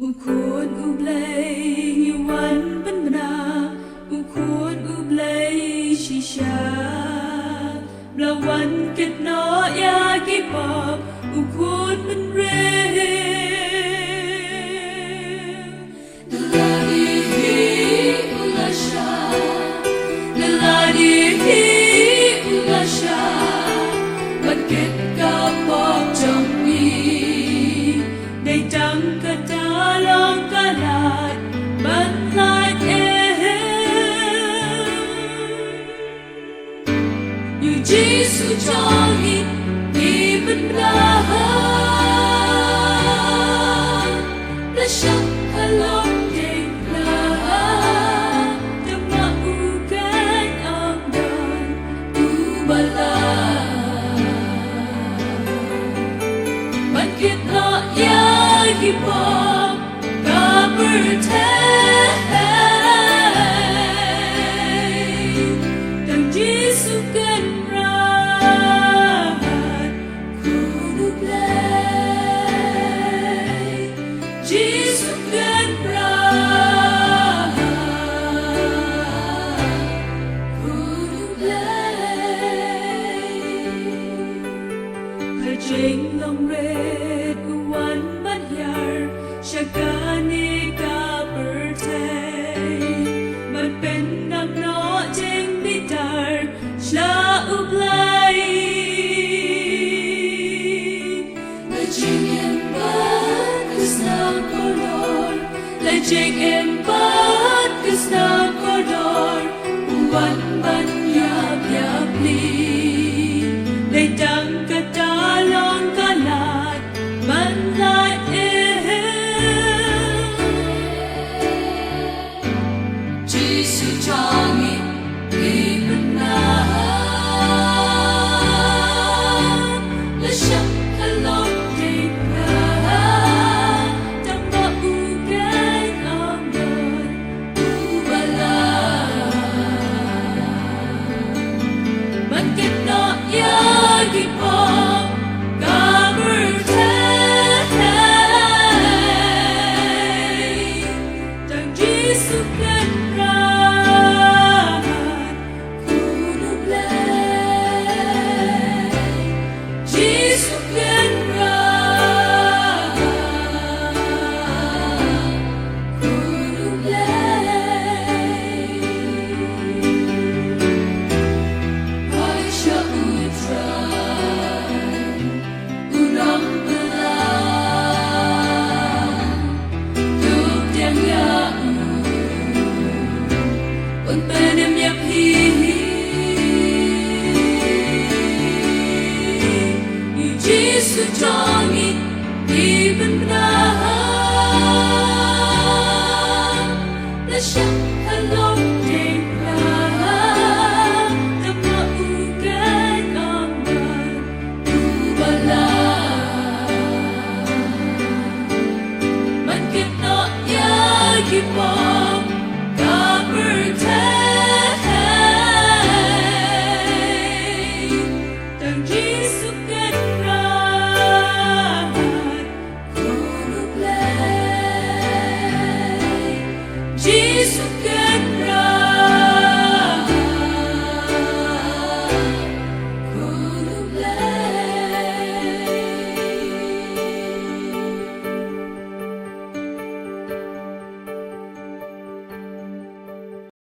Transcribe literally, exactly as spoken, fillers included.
U Khun U Blei ngi wan pynbna, U Khun U Blei shisha. Ba la wan kit noh ïa ki pop, U Khun bynriew. Da lade hi u la shah, da lade hi u la shah, ban kit ka pop jong ngi. Dei tang kata long ka lad ban lait eh. Ïa U Jisu jong ngi ngi pynbna ha. La shah ha long dei la ha. Te ma u kan ong don u ba la. Ban kit noh ïa ki pop ka pyrthei. Tang Jisu Kynrad, Khun U Blei. Jisu Kynrad, Khun U Blei. Ha jinglong rit u wan ban hiar sha kane ka pyrthei, ban pyndam noh jingbitar sha U Blei. La jingim bad ka snam kordor, la jingim